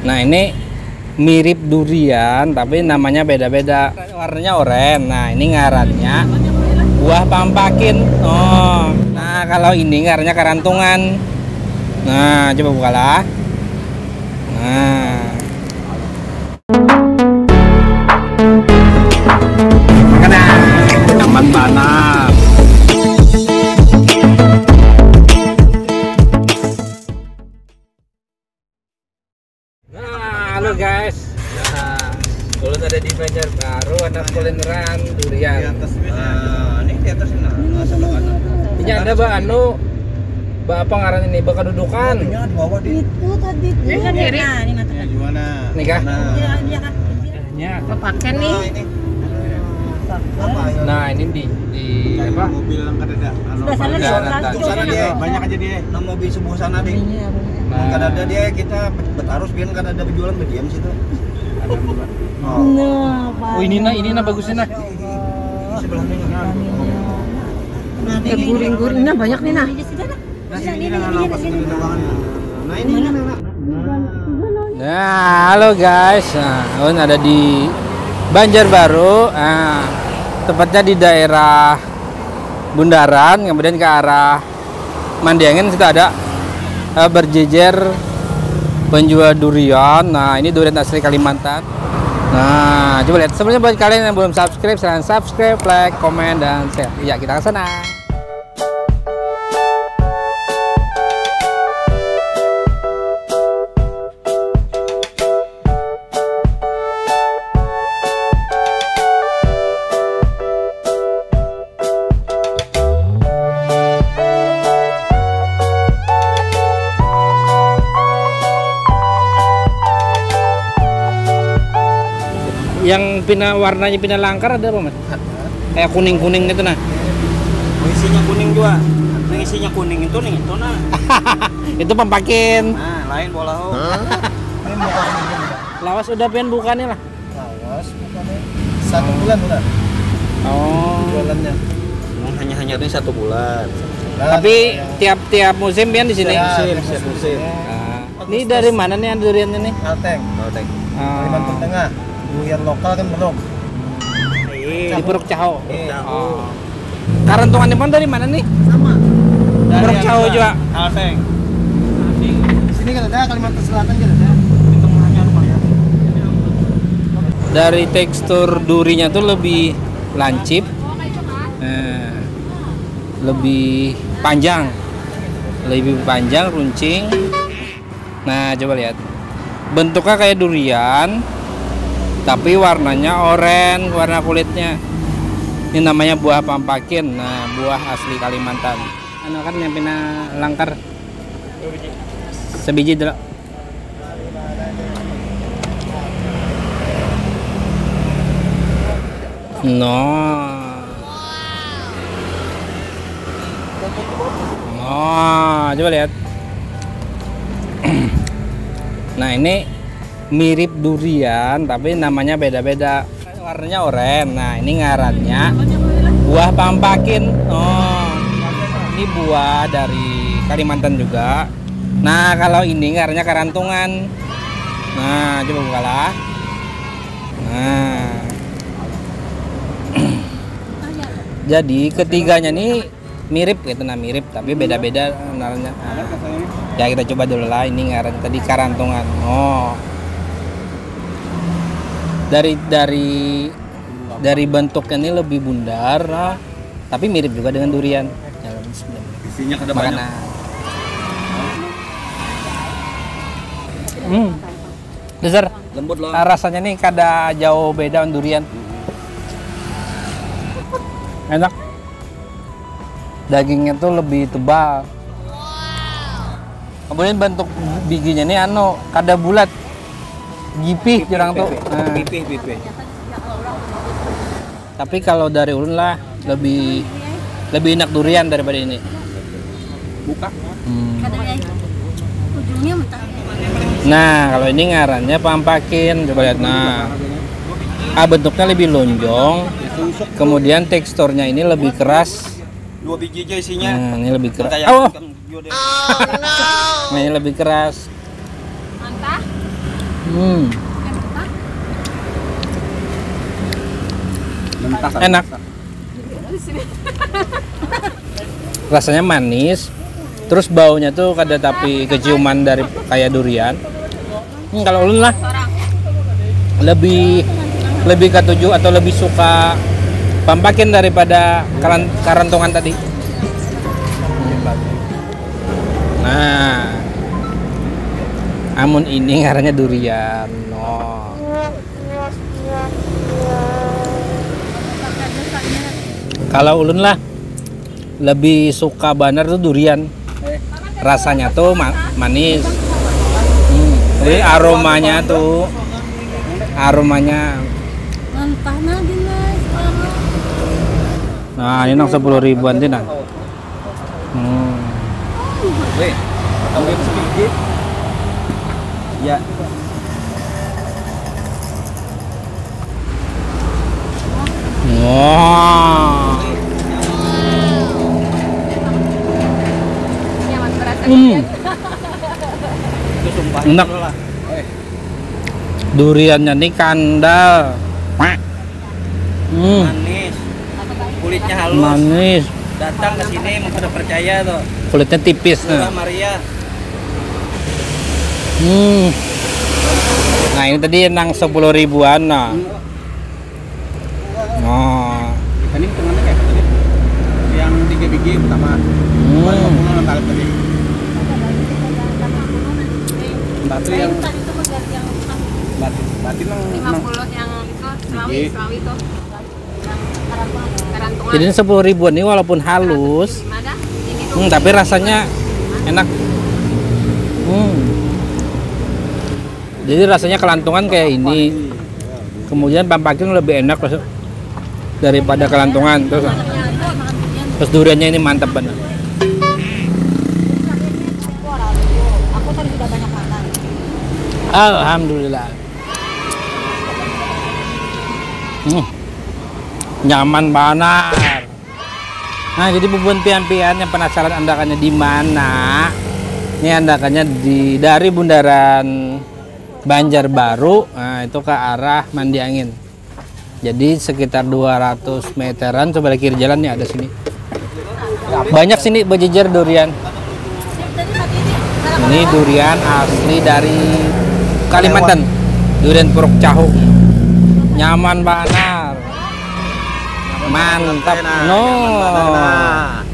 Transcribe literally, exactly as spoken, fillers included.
Nah, ini mirip durian tapi namanya beda-beda. Warnanya oranye. Nah, ini ngarannya buah pampakin. Oh. Nah, kalau ini ngarannya karantungan. Nah, coba bukalah. Nah. Makan, nyaman banget. Nah, halo guys. Nah, ulun ada di Banjarbaru, ada kulineran durian. Di atas ini. Ah, ini di atas ini. Nah, sebelah kanan. Ini ada, Ba, anu, Ba, apa ngaran ini? Ba, kadudukan. Ini di bawah, di. Itu tadi tuh. Ini kan kiri. Nah, ini mantap. Ya, gimana? Nih kah? Nah. Iya, iya, Kak. Nya. Pakai nih. Nah, ini. Apa ya? Nah, ini di, di apa? Mobil yang kada ada. Anu, sebelah sana ada. Ada. Tuh, sana dia. Banyak aja dia. Nah, mobil sebuah sana deh. Iya, benar. Nah. Kada ada dia, kita bet-, betarus biar kada ada berjualan, berdiam situ. Ada, Mbak. Oh. Nah, oh, ini nah, ini nah bagusnya nah. Di sebelahnya. Nah, ini, ini. Guring-guring. Nah, banyak nih nah. Nah, ini, ini, ini, ini. Nah, ini, ini, ini. Nah, halo guys. Nah, ulun ada di Banjarbaru. Nah, tepatnya di daerah Bundaran, kemudian ke arah Mandiangin situ ada, eh, berjejer penjual durian. Nah, ini durian asli Kalimantan. Nah, coba lihat. Sebelumnya buat kalian yang belum subscribe, silahkan subscribe, like, komen, dan share. Ya, kita ke sana. Yang pina, warnanya pina langkar ada apa, Mas? Ada. Kayak kuning-kuning gitu nah. Oh, isinya kuning juga. Yang isinya kuning itu nih, itu nah. Itu pampakin. Nah, lain bola ho. Lawas udah pengen bukanya lah. Lawas bukanya. Satu bulan udah. Oh. Jualannya. Emang hanya-hanya ini satu bulan. Nah, tapi yang tiap-tiap musim pian di sini? Ya, musim, tiap musim. Musim. Ah. Ini dari mana nih durian ini? Kalteng. Kalteng. Ah. Kalimantan Tengah. Durian lokal kan belum. Di Puruk Caho. Iya. Oh. Karantungan ini pun dari mana nih? Sama. Puruk Caho juga. Kalteng. Sini kan ada, Kalimantan Selatan kan ada. Di tengahnya ada paling. Dari tekstur durinya tuh lebih lancip. Nah, lebih panjang. Lebih panjang runcing. Nah, coba lihat. Bentuknya kayak durian, tapi warnanya oranye, warna kulitnya. Ini namanya buah pampakin. Nah, buah asli Kalimantan. Anu kan yang pina langkar. Sebiji dulu. Nah. Nah, coba lihat. Nah, ini mirip durian tapi namanya beda-beda. Warnanya oranye. Nah, ini ngarannya buah pampakin. Oh, ini buah dari Kalimantan juga. Nah, kalau ini ngarannya karantungan. Nah, coba bukalah. Nah. Jadi ketiganya nih mirip gitu nah, mirip tapi beda-beda ngarannya. Nah, ya kita coba dulu lah, ini ngaran tadi karantungan. Oh. Dari dari dari bentuknya ini lebih bundar lah, tapi mirip juga dengan durian. Ya, bismillah. Isinya kada banyak. Makanan. Hmm. Dasar. Lembut loh. Ah, rasanya nih kada jauh beda durian. Enak. Dagingnya tuh lebih tebal. Kemudian bentuk bijinya nih anu kada bulat. Gipih jarang tuh. Nah. Pipih, pipih. Tapi kalau dari ulun lah lebih lebih enak durian daripada ini. Buka. Hmm. Kada, ya. Ujungnya mentah. Nah, kalau ini ngarannya pampakin, coba lihat nah. Ah, bentuknya lebih lonjong. Kemudian teksturnya ini lebih keras. Dua biji aja isinya. Nah, ini lebih keras. Kayak oh. Ikan hijau deh. Nah, ini lebih keras. Mantah. Hmm. Enak. Rasanya manis. Terus baunya tuh kada tapi keciuman dari kayak durian. Hmm, kalau ulun lah lebih lebih katuju atau lebih suka pampakin daripada karan- karantungan tadi. Nah, amun ini ngarannya durian. No. Kalau ulun lah lebih suka banar tuh durian. Rasanya tuh ma- manis. Hmm, jadi aromanya tuh aromanya. Mentah nah, Dinas. Nah, ini nang sepuluh ribuan tuh nah. Hmm. Weh, ambil sedikit. Ya. Wah. Nyaman berasa. Hmm. Itu sumpah Enak. Lah. Eh, Duriannya nih kandal. Hmm. Manis. Kulitnya halus. Manis. Datang ke sini emang sudah percaya tuh. Kulitnya tipis Murah nah. Maria. Hmm. Nah, ini tadi nang sepuluh ribuan nah. Oh. Tadi hitungannya kayak apa tadi? Yang tiga biji pertama. Hmm. Dua puluh nang tarik tadi. Batu yang Tadi itu mengganti yang batu, batu nang lima nang puluh yang itu selawi Biji. Selawi itu. Karantungan. Jadi sepuluh ribuan ini walaupun halus, Gimana? Ini hmm, tapi rasanya enak. Hmm. Jadi rasanya kelantungan kayak ini. Kemudian pampakin lebih enak ras- daripada kelantungan terus. Terus duriannya ini mantap banget. Aku tadi sudah banyak makan. Alhamdulillah. Hmm. Nyaman banar. Nah, jadi bubuhan pian-pian yang penasaran andakannya di mana? Ini andakannya di dari bundaran Banjarbaru, nah itu ke arah Mandi Angin. Jadi sekitar dua ratus meteran coba lagi kiri jalan nih ada sini. Banyak sini bejejer durian. Ini durian asli dari Kalimantan. Durian Puruk Cahu. Nyaman banar. Mantap. No. Nah,